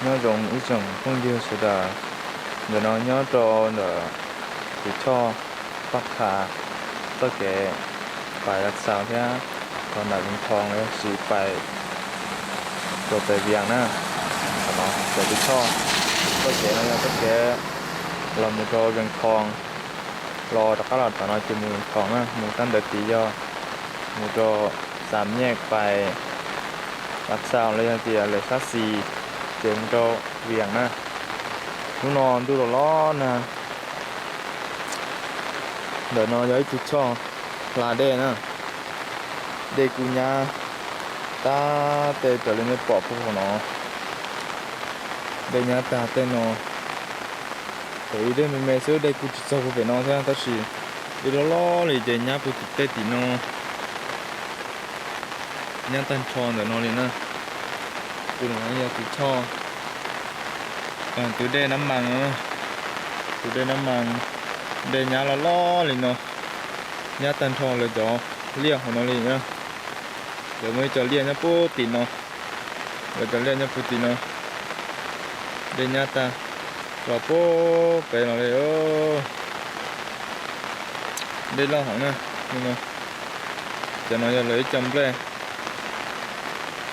Nyob zoo ib tsoom phooj ywg sawv daws, ntawm no nyob rau ntawm tus choj Paj Kha txoj kev pais Lav Xaus thiab rau ntawm Vees Thoo los yog sis pais rau pem Vias na. Thaum no cov tus choj, txoj kev no yog txoj kev los mus rau Vees Thoo, los rov qab los tom no ces mus Vees Thoo na, mus tag ntawd tid yog mus rau Xam Nyej pais Lav Xaus los yog tias lawm sab xis ces mus rau Vias na. Hnub no ntuj los los nag. Ntawm no yog ib tug choj hla dej na. Dej kuj nyab tag tej raws li nej pom puag hauv no. Dej nyab tag tej no. Thaum ub dej me me xwb, dej kuj tsis txaug puag pem no thiab tab sis dej loj loj li ces nyab puag tim tej tim no. Nyab tag nrho ntawm no li na. Tus no yog tus choj, tus dej Nab Mas, tus dej Nab Mas, dej nyab loj loj li no. Nyab tag nrho lawv cov liaj hauv no li na. Lawv muaj ib co liaj nyob puag tim no, lawv cov liaj nyob puag tim no. Dej nyab tag los puag pem los li. Dej loj heev na. Cov no yog lawv ib co nplej.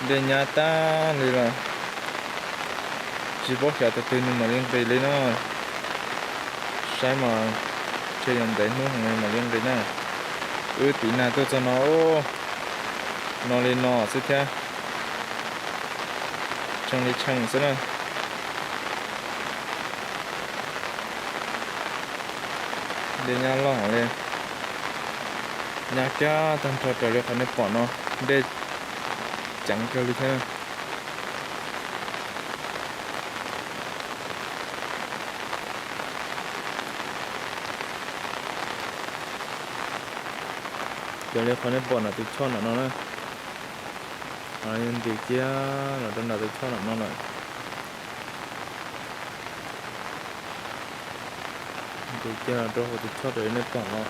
Dej nyab tag li los tsis paub xyov thaum twg nws mam li nqis li no. Saib mas ntshe yuav ntev hnub heev mam li nqis na. Wb tiv nag tuaj txog no, no li no xwb thiab. Tshee li tshee xwb na. Dej nyab loj heev li. Nyab kiag tag nrho raws li qhov nej pom no, dej ceev kawg li thiab. Raws li qhov nej pom ntawm tus choj ntawm no na, yog ntws kiag los rau ntawm tus choj ntawm no lawm. Ntws kiag los rau hauv tus choj raws li nej pom no.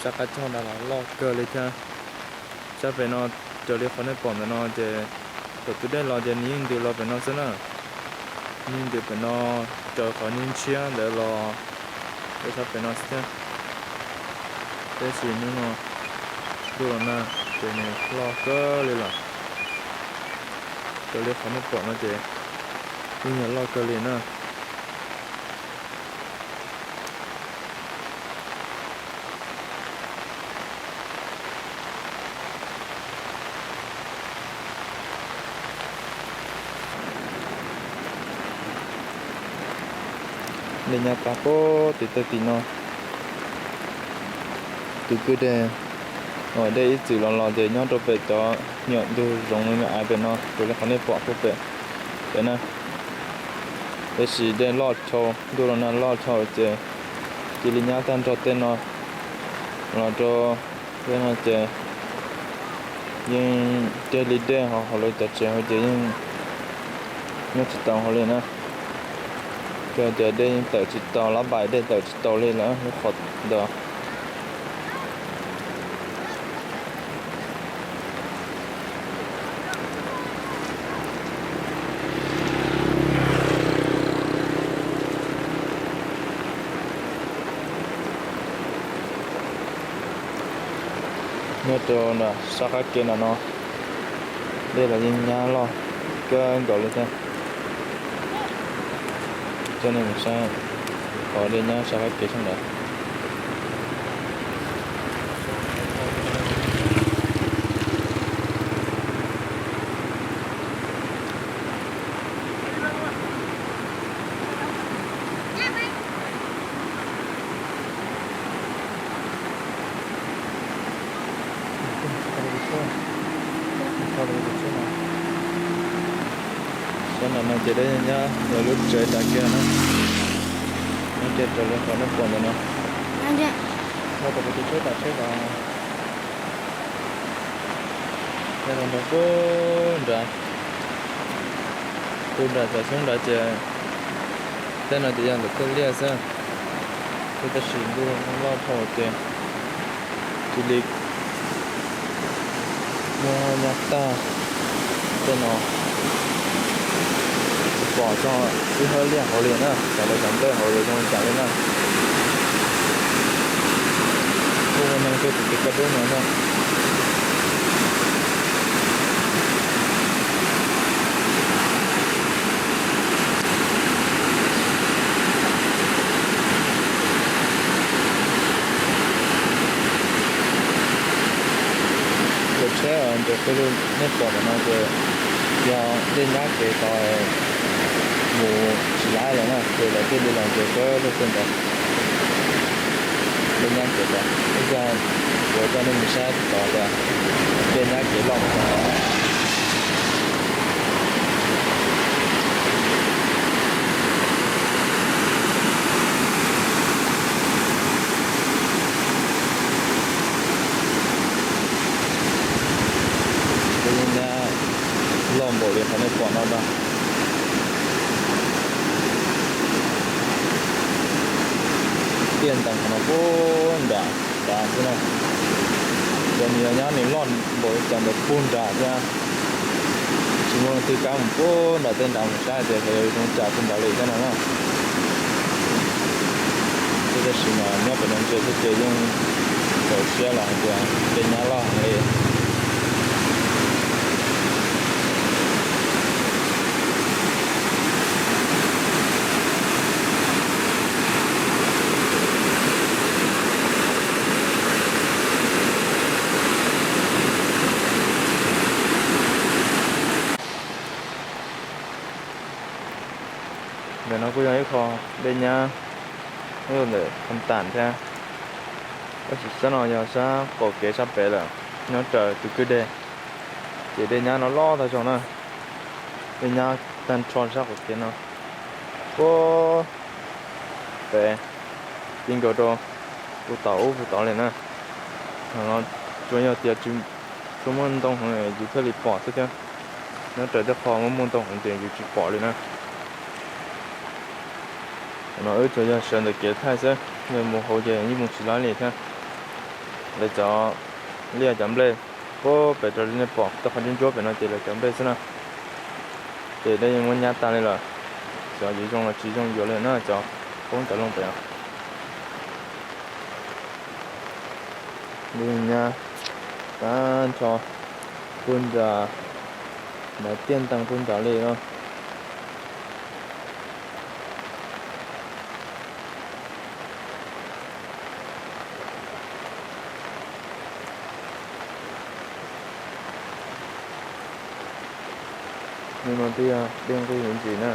Sab qab choj ntawd los loj kawg li thiab. Sab pem no, raws li qhov nej pom ntawm no ces thaum twg dej los ces nws yeej ntws los pem no xwb na. Nws yeej ntws pem no, raws qhov nws ntshiab ntawd los rau sab pem no xwb thiab. Tab sis hnub no ntuj los nag ces nws loj kawg li lawm. Raws li qhov nej pom no ces yeej yog loj kawg li na. Dej nyab tag puag tim tej tim no. Tus kwj deg, dej ib txwm los los ces nyob rau pem cov nyuam ntug zoov li no pem no raws li qhov nej pom puag pem pem na. Tab sis dej loj dhau, ntuj los nag loj dhau ces cia li nyab tag nrho tej no los rau tej no ces yeej ceg li dej hauv lawv cov tsev hauv ces yeej nyob tsis tau hauv li na. Ces dej yeej tawm tsis tau, lab npais dej tawm tsis tau li lawm lub qhov ntawd. Nyob rau sab qab ke ntawm no, dej los yeej nyab loj kawg nkaus li thiab. Coj nej mus saib qhov dej nyab sab qab ke sab ntawd. Sab nram no ces dej nyab lawv lub tsev tas kiag na. Nyob kiag raws li qhov nej pom ntawm no. Nyob rau kuv tus tsheb tas tsheb ko. Nyob rau nram pub nrad, pub nrad cov xyoob nrad ces tej no ces yog lawv tej liaj xwb. Thiab tab sis ntuj loj dhau ces cia li muab nyab tag tej no. Pom txog ib hawb liaj hauv li na, cov lawv cov nplej hauv yuav zoo li cas li na. Kuj ua neeg tuaj tus kev kaj dub no na. Cov tsheb ntawm qhov nej pom ntawm no ces yog dej nyab kev tod mus tsis laib lawm na, ces lawv thiaj li los nres pab lub qhov ntawd. Dej nyab kev tod, ib zag kuv coj nej mus saib tod tias dej nyab kev loj mus txog tod. Dej nyab loj npaum li qhov nej pom no ntag. Tiaj ntees qhov no puag nram tas xwb na. Cov nws yog nyab nws loj npaum li cas ntawd puag nrad thiab. Tsis muaj leej twg kam mus puag nram tej nrad mus saib tias xyov yuav zoo cas puag nrad li thiab no na. Thiab tab sis mas nyob pem no ntsia xwb ces yeej txaus siab los hais tias dej nyab loj heev li. Ntawm no kuj yog ib qho dej nyab, ib ntawm Phoo Tam thiab. Tab sis sab no yog sab qaum kev sab pem lawm, nyob raws tus kwj deg, ces dej nyab no loj tag zog na. Dej nyab tag nrho sab qaum kev no puag pem, ti nkaus rau puag tom ub puag tod li na. Tsuas yog tias tsis muaj ntoo heev yus thiaj li pom xwb thiab. Nyob raws tej qho muaj muaj ntoo heev ces yus tsis pom li na. No wb tsuas yog sawv ntawm kev thaij xwb, yog mus hauv ces yeej mus tsis laib li thiab. Lawv cov liaj cov nplej puag pem raws li nej pom tej qhov ntsuab ntsuab pem no ces lawv cov nplej xwb na. Ces dej yeej muab nyab tag li lawm, xyov yuav zoo los tsis zoo yuav li na cov poob cov loo pem no. Dej nyab tag nrho puag nram, nram tiaj ntees puag nrad li no. Hnub no twb yog dej nqig me ntsis na.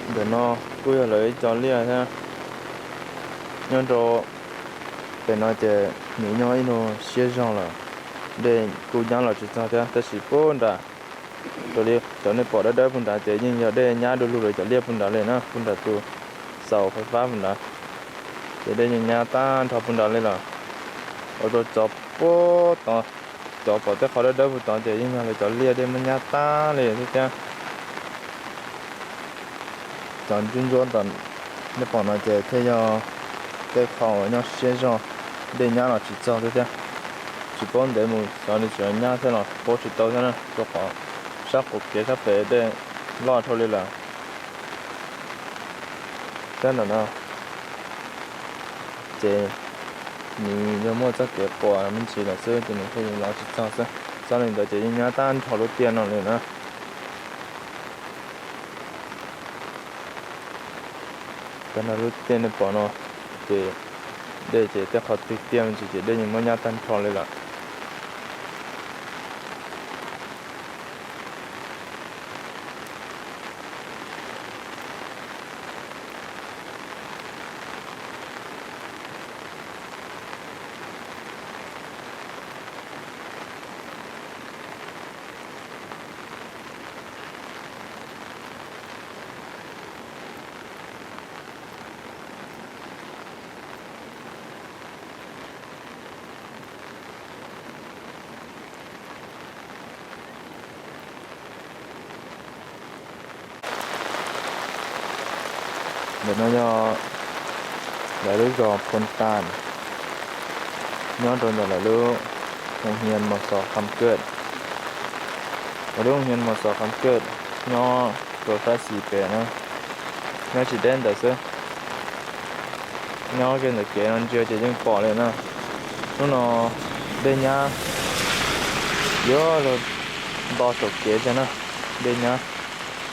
Ntawm no kuj yog lawv ib co liaj thiab. Nyob rau pem no ces nws nyob ib nus siab zog lawm, dej kuj nyab los tsis txog thiab, tab sis puag nrad, raws li cov nej pom dawb dawb puag nrad ces yeej yog dej nyab du lug rau cov liaj puag nrad li na, puag nrad tus xaus fais fab puag nrad. Ces dej yeej nyab tag nrho puag nrad li lawm. Ua rau cov puag tod, cov pom tej qhov dawb dawb puag tod ces yeej yog lawv cov liaj dej muab nyab tag li thiab thiab. Cov ntsuab ntsuab tom nej pom no ces thiaj yog tej qho uas nyob siab zog, dej nyab los tsis txog thiab thiab. Tsis paub ntev mus xyov nws tseem nyab thiab los paub tsis tau thiab na, rau qhov sab qaum kev sab pem dej loj dhau li lawm. Sab ntawm no ces nws yog muaj txoj kev quas me ntsis lawm xwb ces nws thiaj li los tsis txog xwb. Txog li ntawd ces yeej nyab tag nrho lub tiaj no li na. Tag nrho lub tiaj nej pom no ces dej ces tej qhov twg tiaj me ntsis ces dej yeej muab nyab tag nrho li lawm. Ntawm no yog lawv lub zos Phoo Tam, nyob rau ntawm lawv lub Hoos Hias Mos Xos Kham Kawj. Lub Hoos Hias Mos Xos Kham Kawj nyob rau sab xis pem na, nyob tsis deb ntawd xwb. Nyob kiag ntawm kev no ntsia ces yeej pom li na. Hnub no dej nyab yuav luag nto saum kev tiag na. Dej nyab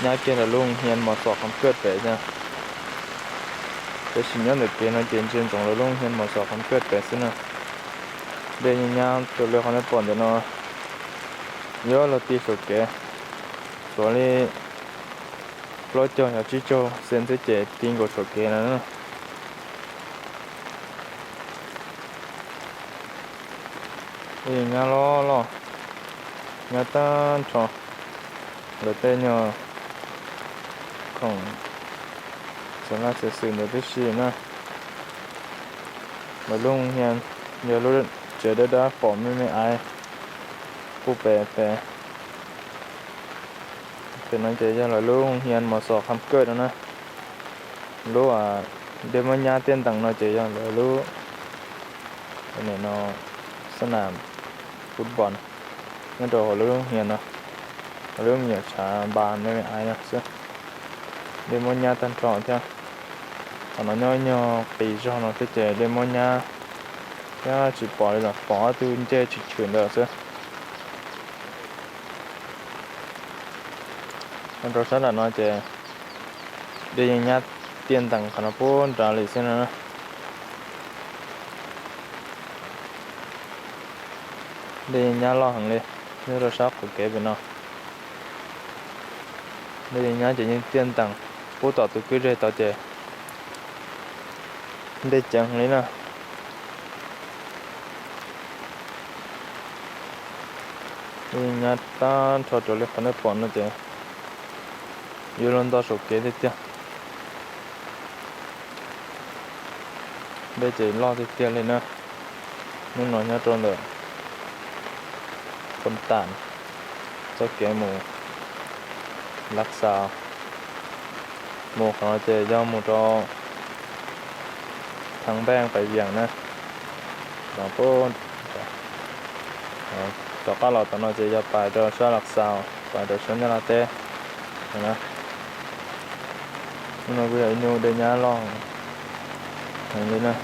nyab kiag lawv lub Hoos Hias Mos Xos Kham Kawj pem tiag. Tab sis nyob ntawm kev no ces ntsia ntsoov lawv lub Hoos Hias Mos Xos Kham Kawj pem xwb na. Dej nyab nyab rau li qhov nej pom ntawm no, yuav luag ti saum kev, tsuav li plaub caug yog tsib caug xees xwb ces ti nkaus saum kev lawm na. Dej nyab loj loj, nyab tag nrho. Lawv tej nyuag khoom xav laj xav xwm ntawd tib si na. Lawv lub Hoos Hias yog lub tsev dawb dawb pom me me aiv puag pem pem. Pem no ces yog lawv lub Hoos Hias Mos Xos Kham Kawj no na. Lub dej muab nyab tiaj ntees no ces yog lawv lub, no, xab nam fut bos nyob rau hauv lub Hoos Hias no. Lub me nyuam tshav npas me me aiv no xwb. Dej muab nyab tag nrho thiab. Qhov no nyob nyuag qis zog no thiab ces dej muab nyab thiab tsis pom li lawm, pom ob tug ncej tshwm tshwm ntawd xwb. Mus rau sab nram no ces dej yeej nyab tiaj ntees qhov no puag nrad li xwb no. Dej yeej nyab loj heev li, nyob rau sab qaum kev pem no. Dej yeej nyab ces yeej tiaj ntees, puag tom tus kwj zej tod ces dej ceev heev li na. Dej yeej nyab tag nrho raws li qhov nej pom no ces yuav luag nto saum kev tiag tiag. Dej ces loj tiag tiag li na. Hnub no nyob rau ntawm Phoos Tas, txoj kev mus Lav Xaus, mus qhov no ces yog mus rau Thaj Npeej Pais Vias na. Tom qab los tom no ces yog pais rau sab Lav Xaus, pais rau sab Nyab Laj teb. Hnub no kuj yog ib hnub dej nyab loj heev li na.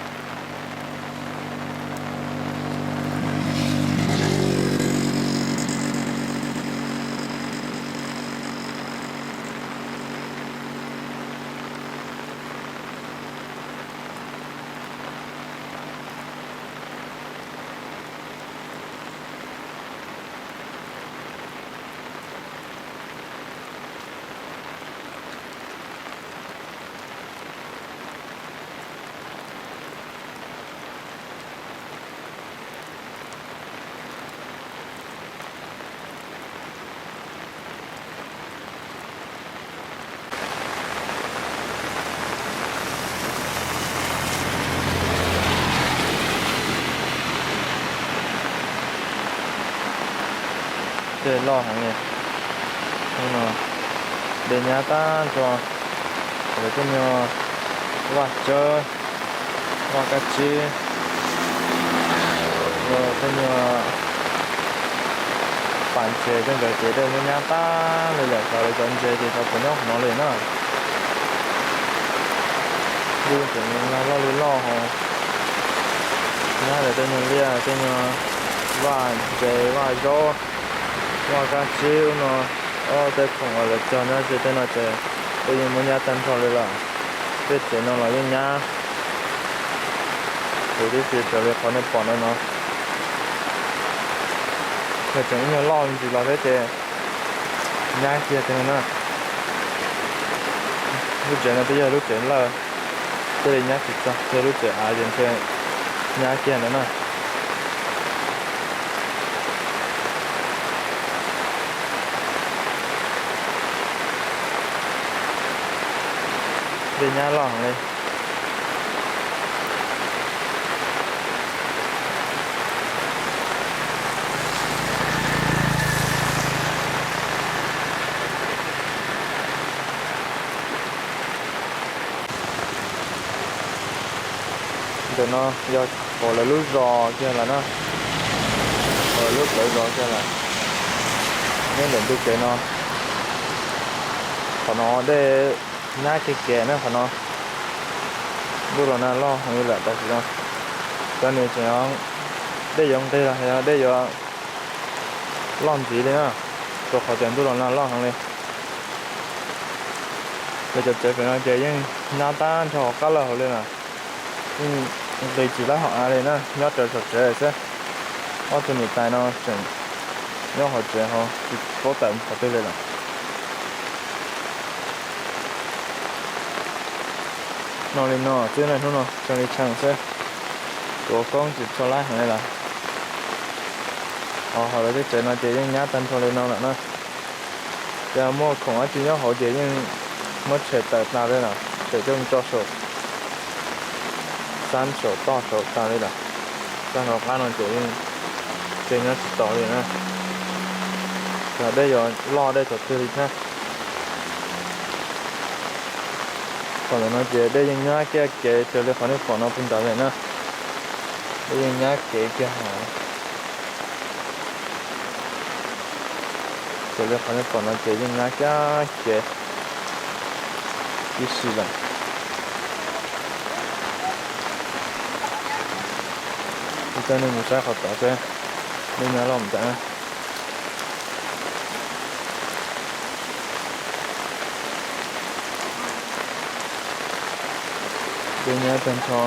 Dej loj heev li. Dej nyab tag nrho. Lawv tej nyuag vaj tsawb, vaj kab tsib, tej nyuag pas ntses tej ntawd ces dej nyab nyab tag li lawm, xyov lawv cov ntses ces xyov puas nyob qhov no li na. Dej tseem nyab loj li loj hos. Nyab lawv tej nyuag liaj, tej nyuag vaj ntses, vaj zaub, vaj kab tsib ub no, ob tej khoom uas lawv cog nyob ze tej no ces dej yeej muab nyab tag nrho li lawm. Tej tsev no los yeej nyab huv tib si raws li qhov nej pom ntawm no. Yog tseem ib nyuag loj me ntsis los thiab ces nyab kiag tiag na. Lub tsev no twb yog lub tsev lawj, thiaj li nyab tsis txog, yog lub tsev av ces ntshe nyab kiag ntawd na. Dej nyab loj heev li. Ntawm no yog hauv lawv lub zos kiag lawm na. Lub plawv zos kiag lawm, nyob ntawm ntug kev no. Qhov no dej nyab kiag kev na qhov no. Ntuj los nag loj heev li lawm tam sim no. Cov niam tseem, dej yuav nqig los yog dej yuav loj ntxiv li na, rau qhov tias ntuj los nag loj heev li. Los cov tsev pem no ces yeej nyab tag nrho hauv qab lawj hauv li lawm. Yeej nqis tsis laib hauv av li na, nyob raws saum tsev xwb. Ob tug niam tais no tseem nyob hauv tsev ho tsis paub tawm mus qhov twg li lawm. No li no xwb na, hnub no tshee li tshee xwb. Tuav koob tsis tshua laib heev li lawm. Hauv lawv tej tsev no ces yeej nyab tag nrho li no lawm na. Ces muaj khoom dab tsi nyob hauv ces yeej muab tshem tawm tas li lawm, tshem coj mus tso saum xab saum toj saum tas li lawm. Tag nrho qab no ces yeej ces nyob tsis tau li na. Xyov dej yuav loj dej thaum twg li thiab. Qhov ntawm no ces dej yeej nyab kiag kev raws li qhov nej pom no puag nrad li na. Dej yeej nyab kev kiag. Raws li qhov nej pom no ces yeej nyab kiag kev tib si lawm. Kuv coj nej mus saib qhov tod seb dej nyab loj mus cas na. Dej nyab tag nrho.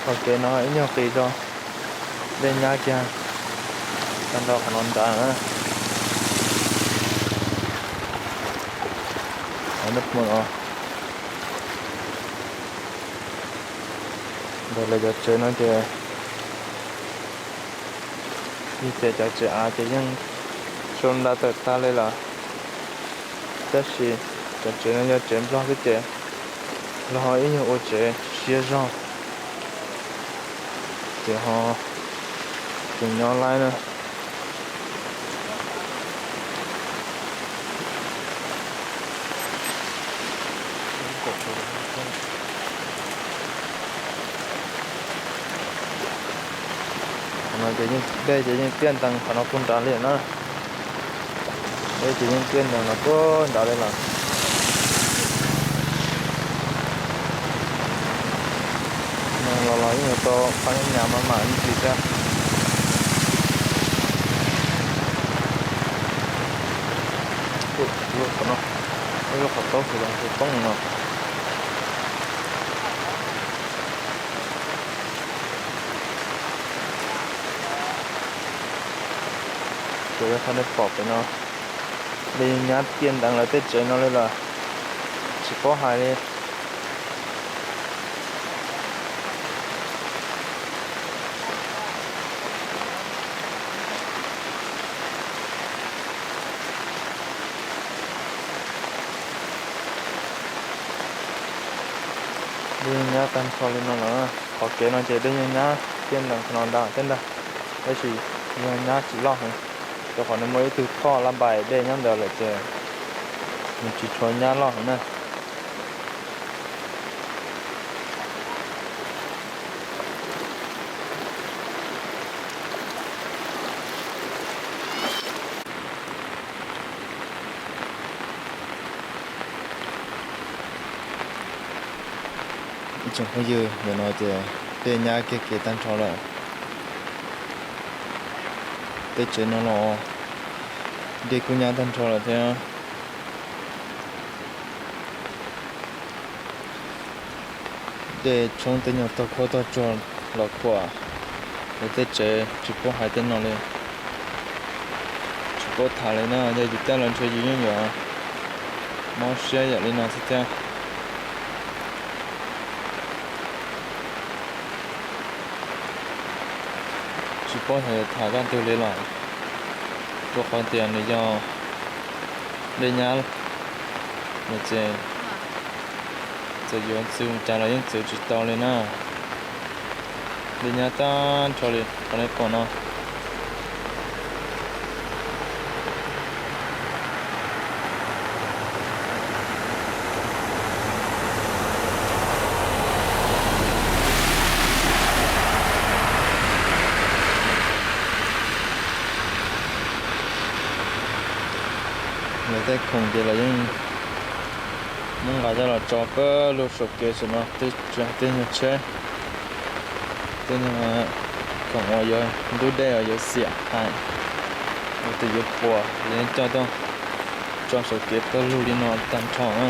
Qhov kev no ib nyuag qis zog, dej nyab kiag tag nrho qhov no nrad na. Ntawm lawv cov tsev no ces yog tias cov tsev av ces yeej sau nra tawm tag li lawm, tab sis cov tsev no yog tsev nplog xwb ces los ib nyuag ua tsev siab zog ces ho tseem nyob laib na. Qhov no ces dej ces yeej tiaj ntees qhov no puag nrad li na. Dej ces yeej tiaj ntees no puag nrad li lawm. Neeg los los yeej yuav tau qhov nyab nyab maj mam ib ntsis thiab. Qhov no, lub qhov taub hau los tus poob no. Ces yog qhov nej pom pem no, dej yeej nyab tiaj ntees lawv tej tsev no li lawm, tsis paub hais li. Dej yeej nyab tag nrho li no lawm. Qhov kev no ces dej yeej nyab tiaj ntees qhov no ntag thiab ntag, tab sis yog nyab tsis loj heev, rau qhov nws muaj ib tug thoj lab npais dej nyob ntawd lawm ces nws tsis tshua nyab loj heev na. Ib tsoom phooj ywg, ntawm no ces dej nyab kiag kev tag nrho lawm. Tej tsev no los dej kuj nyab tag nrho lawm thiab. Dej tshoob tej nyuag tog khuab tog tsuag los khuam lawv tej tsev, tsis paub hais tej no li. Tsis paub tham li na, yog yus coj lawv ntshe yus yeej yuav mob siab yam li no xwb thiab. Tsis paub xyov yuav tham zaj twg li lawm, rau qhov tias nws yog dej nyab, nws ces Yuav txwv mus cas los yeej txwv tsis tau li na. Dej nyab tag nrho li qhov nej pom no. Lawv tej khoom ces lawv yeej muab nqa coj los tso pawg lug saum kev saum no, tej nyuag tsheb, tej nyuag khoom uas yuav ntub dej uas yuav xiam hais, ua tus yuav puas, lawv yeej coj tuaj tso saum kev pawg lug li no tag nrho na.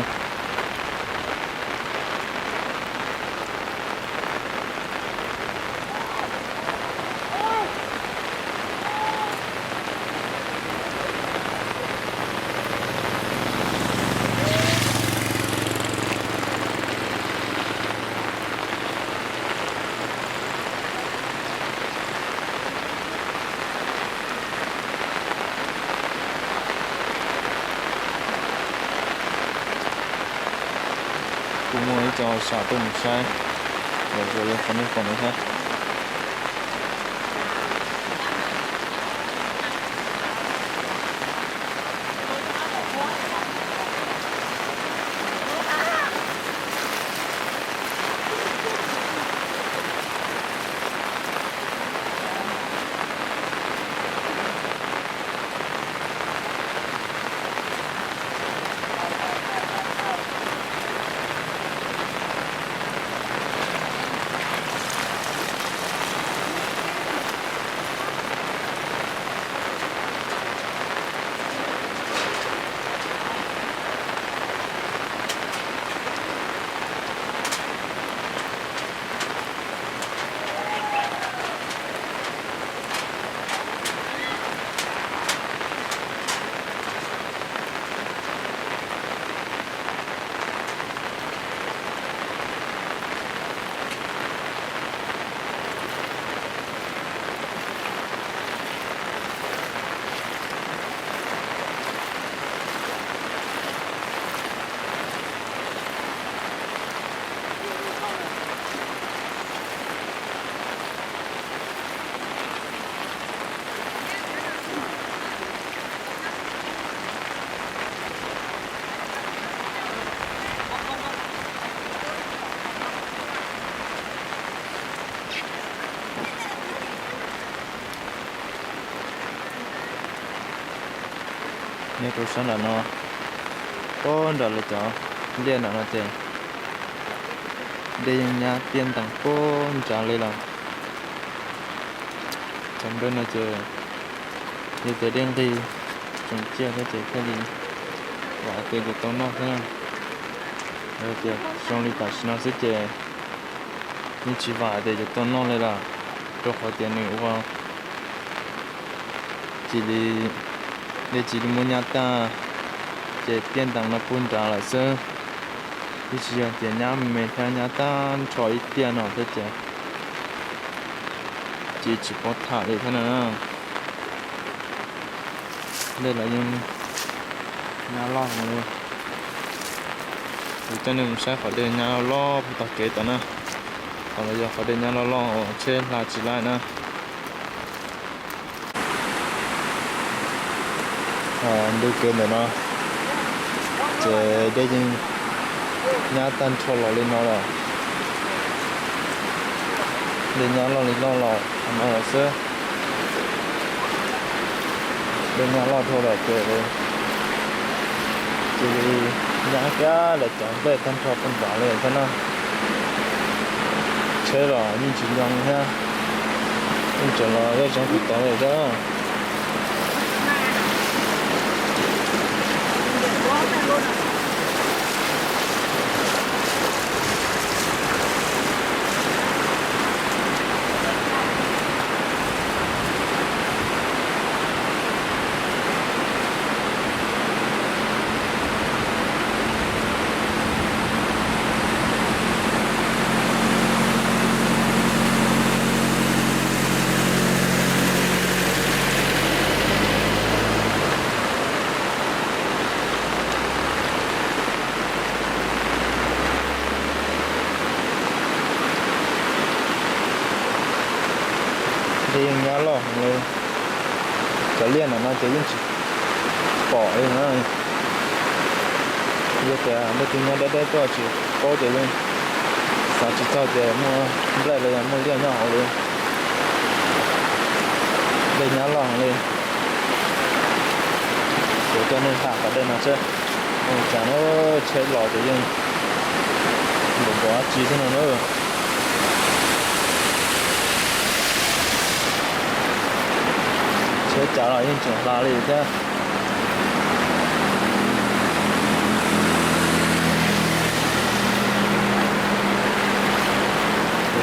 Kuj muaj ib co sam tuaj mus saib, lawv yuav qhov nej pom no thiab. Nyob rau sab nram no, puag nram lawv cov liaj nram no ces dej yeej nyab tiaj ntees puag nrad li lawm. Cov npawb no ces yog tias dej nqig tsoom ciaj thiab ces thiaj li vam tias yuav tau noj thiab na. Yog tias zoo li tam sim no xwb ces yeej tsis vam tias yuav tau noj li lawm, rau qhov tias nws ua cia li, dej cia li muab nyab tag, ces tiaj ntees no puag nrad lawm xwb. Twb tsis yog tias nyab me me thiab, nyab tag nrho ib tiaj no thiab ces cia tsis paub tham li thiab na. Dej los yeej nyab loj heev li. Kuv coj nej mus saib qhov dej nyab loj loj puag tom kev tom na. Qhov no yog qhov dej nyab loj loj uas tsheb hla tsis laib na. Ntu kev ntawm no ces dej yeej nyab tag nrho los li no lawm. Dej nyab loj li loj los qhov no lawm xwb. Dej nyab loj dhau lawm ces cia li nyab kiag lawm cov nplej tag nrho puag nrad li thiab na. Tsheb los yeej tsis nco thiab, yeej tseem los zoj zeeg puag tod li thiab. Yeej nyab loj heev li. Cov liaj ntawm no ces yeej tsis pom li na. Yog tias leej twg nyob deb deb tuaj tsis paub ces yeej xav tsis txog tias muaj nplej los yog muaj liaj nyob hauv li. Dej nyab loj heev li. Kuv coj nej tham qhov dej no seb ua cas na, tsheb los ces yeej npaum npaum dab tsi xwb no na. Tsheb cav los yeej tseem hla li thiab.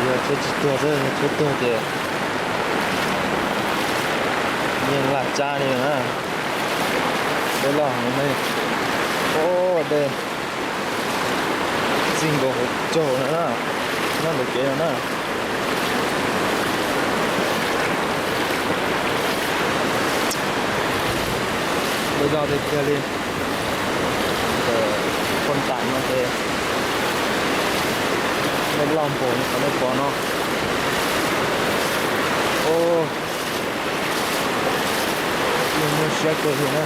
Yog tsheb tsis tuag xwb, tsheb tuag ces yeej laj tsab li na. Dej loj heev li. Ub, dej txij nkaus hauv caug no na, nyob ntawm kev no na. Dej loj tiag tiag li. Ntawm phoj ntais no ces dej loj npaum li qhov nej pom no. Ub, yeej nyuaj siab kawg li na.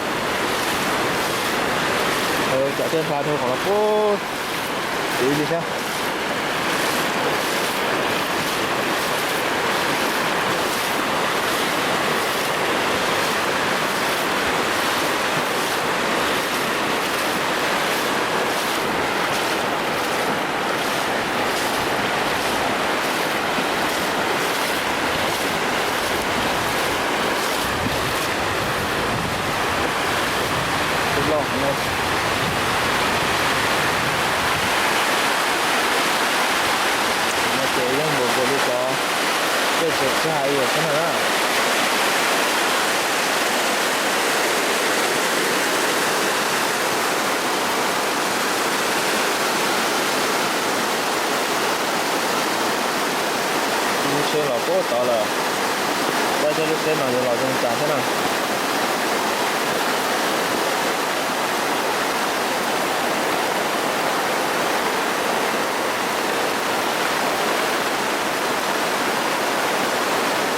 Tsam tej hla dhau qhov los puag tid li thiab. Tus loj heev li. No ces yeej npaum nkaus li cov dej tseem tsis hais yuav xwb na. Lub tsheb los puag tod lawm, saib seb lub tsheb no yuav los zoo cas thiab na.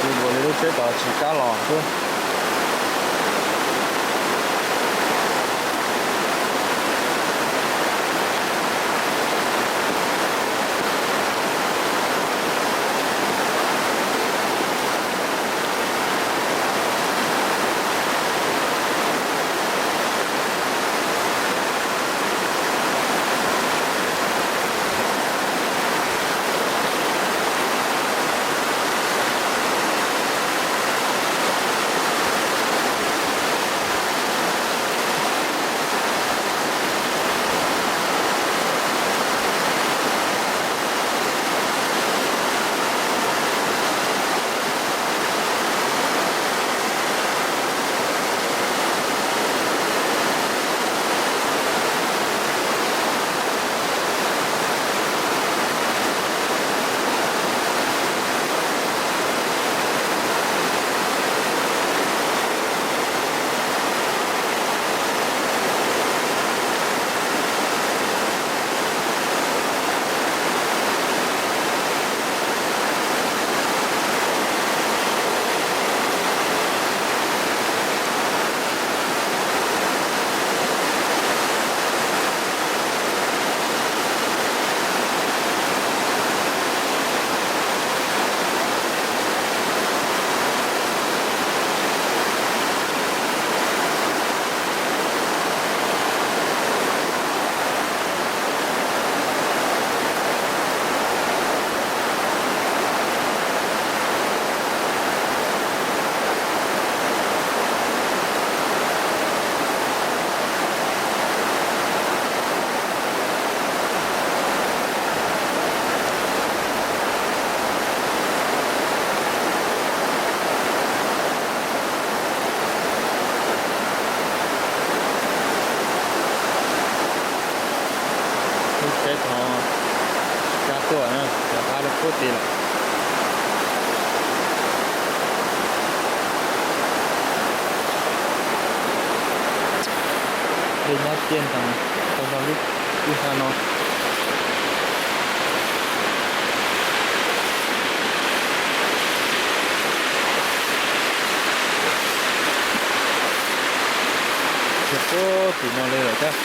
Zoo nkaus li lub tsheb tod tsis kam los xwb. Lub tsheb tod tsa tuaj na, cov hla rau puag tid lawm. Dej nyab tiaj ntees tau zog lub kwj ha no. Tim no li lawm thiab.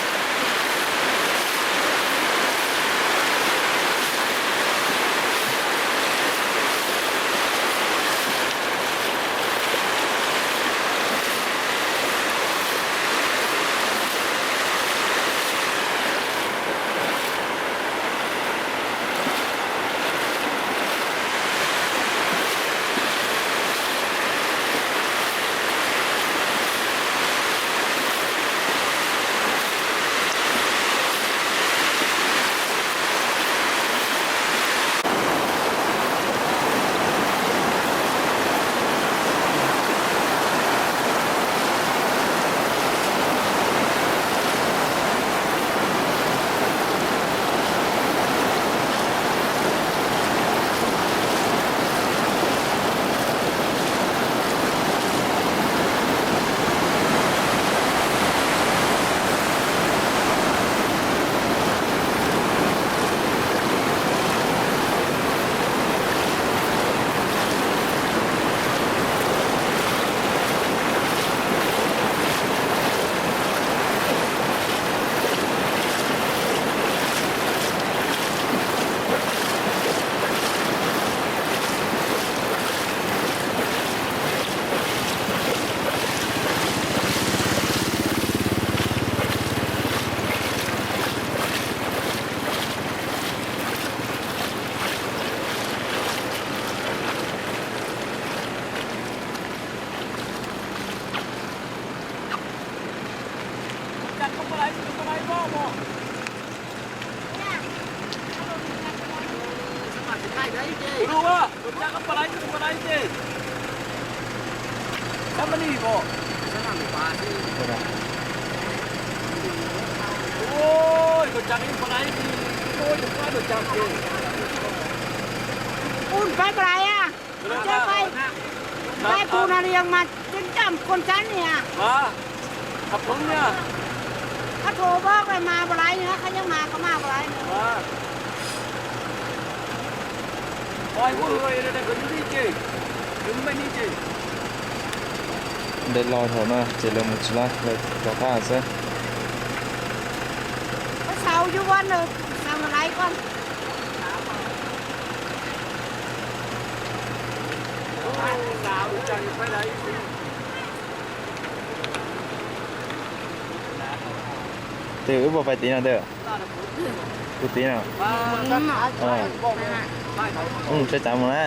Ua, pab pab lais a, pab pab, pab pab no li mas coj coj koj tsab niag. Qhov phoov niag, qhov thaum ub mas pab lais, qhov nyob mas koj mas pab lais. Nte los thaum no ces lawv mus tsis laib, lawv rov qab xwb. Koj xaus yus ua nws, xaus lais koj. Twb wb puas pais tid no twb? Puas tid no? Wb mus tsheb tsav mus na.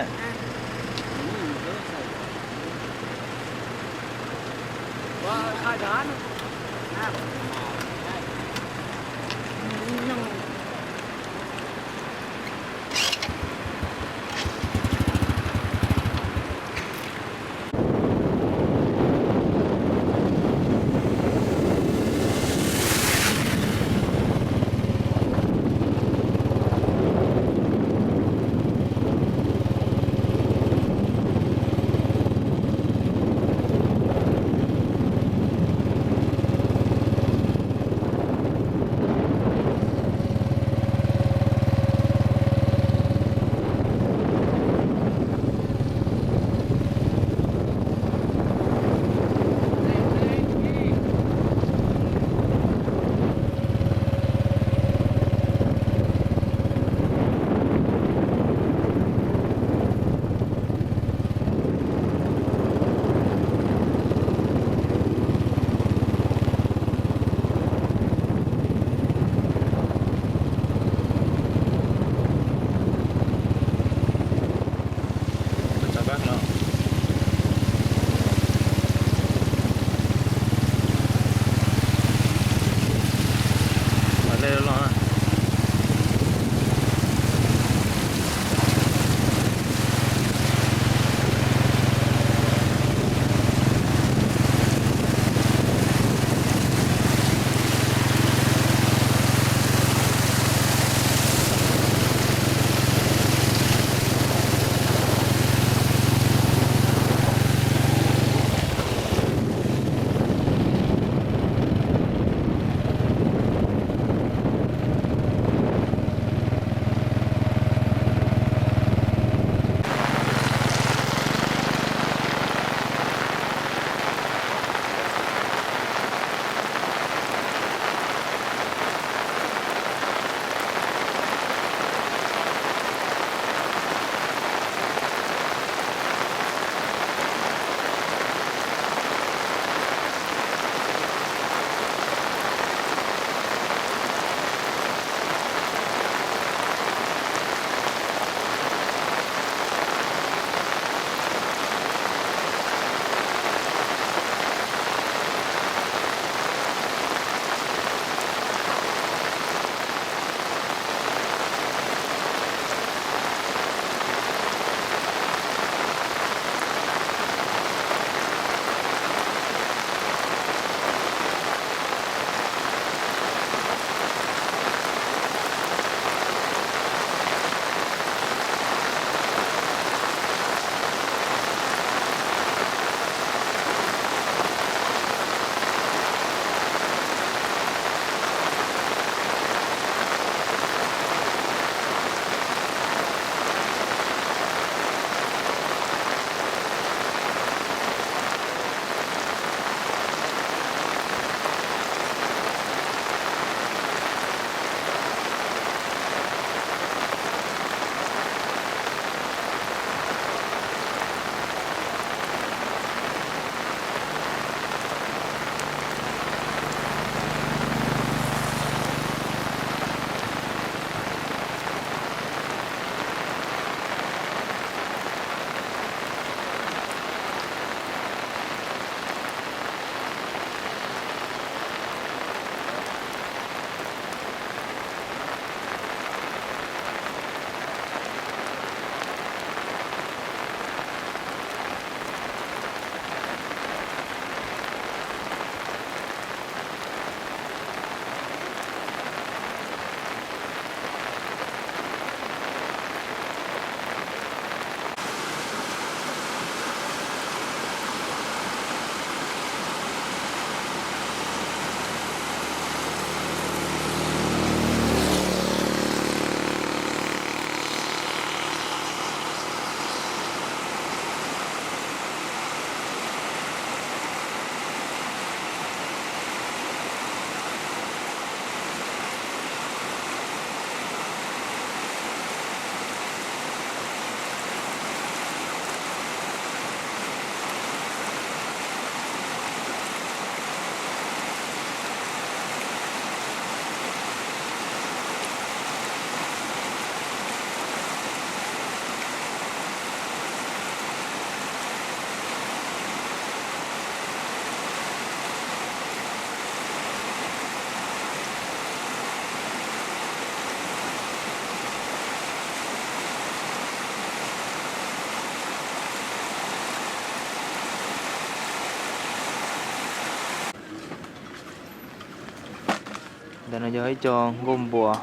No yog ib co nkuaj npua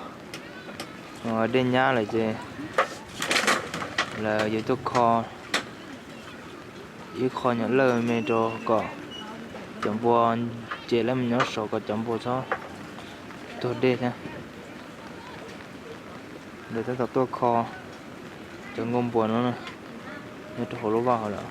dej nyab lawm ces lawv yuav tuaj kho ib qho nyuam lawj me rau kom cov npua, ces lawv mus nyob saud kom cov npua txhob tuag dej thiab. Lawv tab tom tuaj kho cov nkuaj npua no nyob rau hauv lub vaj hauv lawm.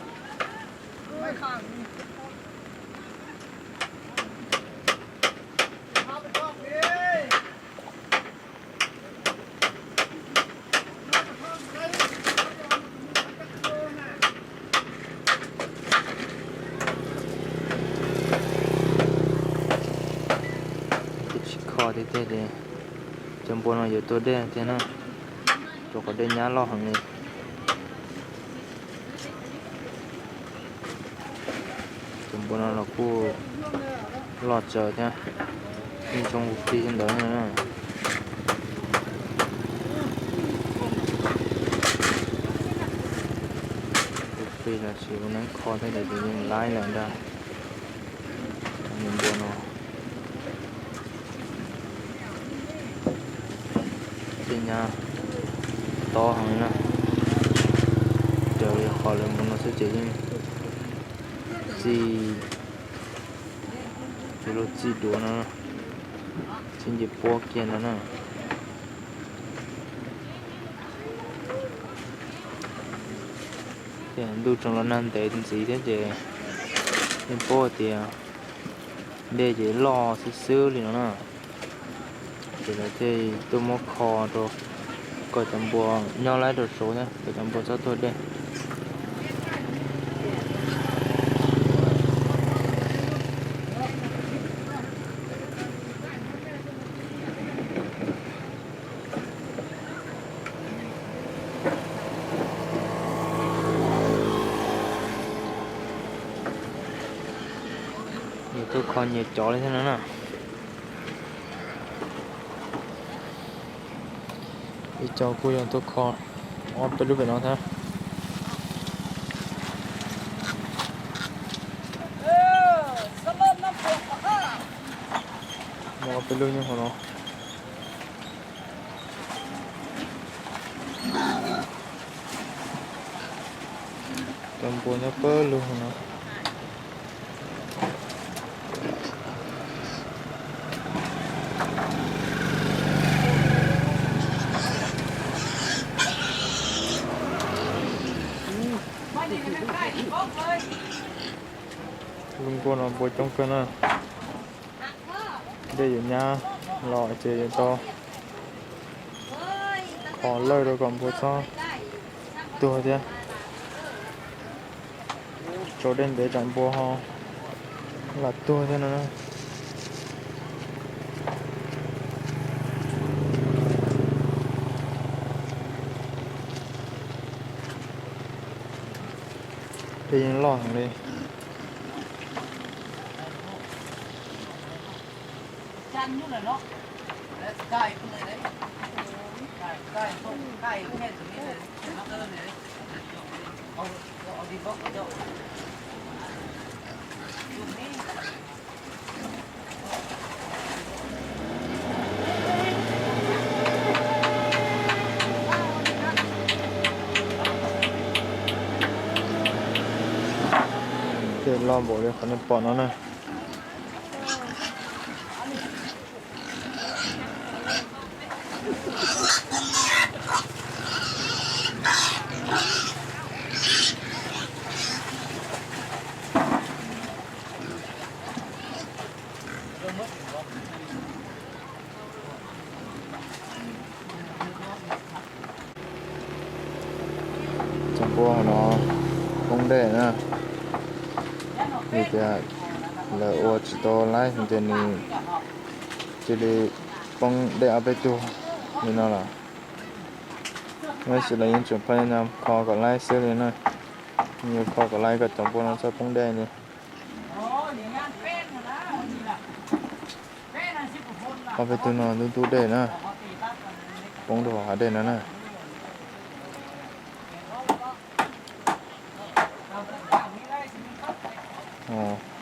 Twb tsis kho tiag tiag ces cov npua no yuav tuag dej tiag na, rau qhov dej nyab loj heev li. Cov npua no los kuj loj tsawv thiab, yeej zoo ua plig li ntawd na. Ua plig los sis ua neeb kho thiab ces yeej laib lawm ntag. Cov npua no tej nyab tob heev li na, raws li qhov lawv mus no xwb ces yeej txij, yuav luag txij duav no, txij nce puab kiag ntawd na. Ces ntuj tseem los nag ntev ntxiv thiab ces yeej paub tias dej ces loj xwb xwb li no na. Ces lawv thiaj tuaj muab kho rau kom cov npua nyob laib rau saud thiab kom cov npua txhob tuag dej. Yus tuaj kho nyias cov li thiab no na. Ib co kuj yog tuaj kho ob peb lub pem no thiab. Muaj ob peb lub nyob hauv no. Cov npua nyob pawg lug no. Lub nkuaj no npua coob kawg na. Dej yuav nyab los ces yuav tau kho lawj rau kom npua txhob tuag thiab. Tsaus dej ntev tsam npua ho lam tuag thiab no na. Dej yeej loj heev li. Dej loj npaum li qhov nej pom no na. Cov npua no poob dej na, vim tias lawv ua tsis tau laib ces nws cia li poob dej ob peb tug li no lawm. Tab sis lawv yeej tseem kho kho kom laib xwb li na, yuav kho kom laib kom cov npua no txhob poob dej li. Ob peb tug no ntub ntub dej na, poob rau hauv hav dej no na.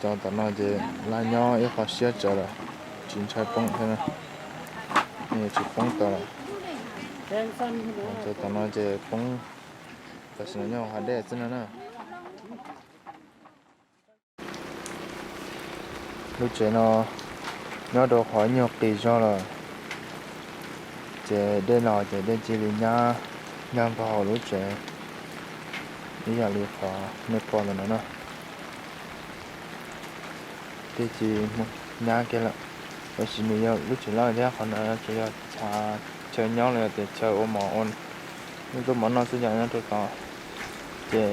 Cov tom no ces laj nyob ib qho siab tsawv lawm, tsis ntshai poob thiab na. Nws tsis poob tau lawm. Txog tom no ces poob, tam sim no nyob hav dej xwb no na. Lub tsev no nyob rau qhov nyuag qis zog lawm, ces dej los ces dej cia li nyab nkag nkaus hauv lub tsev ib yam li qhov nej pom ntawm no na. Dej cia li nyab kiag lawm, tab sis nws yog lub tsev lawj thiab qhov no tsuas yog chaw nyob los yog tias chaw ua mov ua noj, noj mov noj xwb yom, nyob rau tod. Ces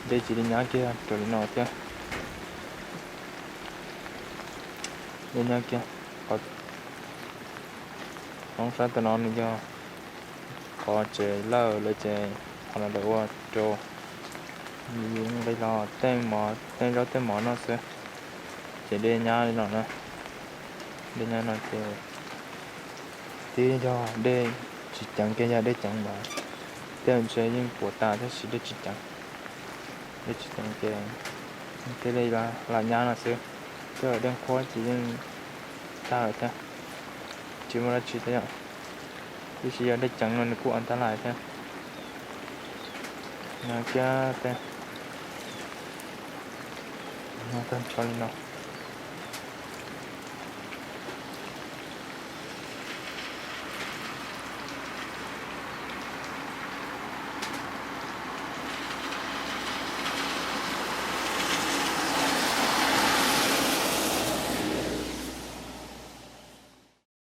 dej cia li nyab kiag raws li no thiab. Dej nyab kiag. Qhov hoob sab tom no nws yog qhov tsev lawj lawv ces qhov no lawv ua rau nqi los tej mov tej zaub tej mov noj xwb. Ces dej nyab li no na, dej nyab no ces twb yog dej tsis ceev kiag, yog dej ceev mas tej ntshe yeej puas tas tab sis dej tsis ceev. Dej tsis ceev ces thiaj li lam nyab no xwb, thiab dej qhuav ces yeej tag lawm thiab, tsis muaj dab tsi thiab yom. Tiam sis yog dej ceev no nws kuj an tab lais thiab. No kiag tej, no tag nrho li no.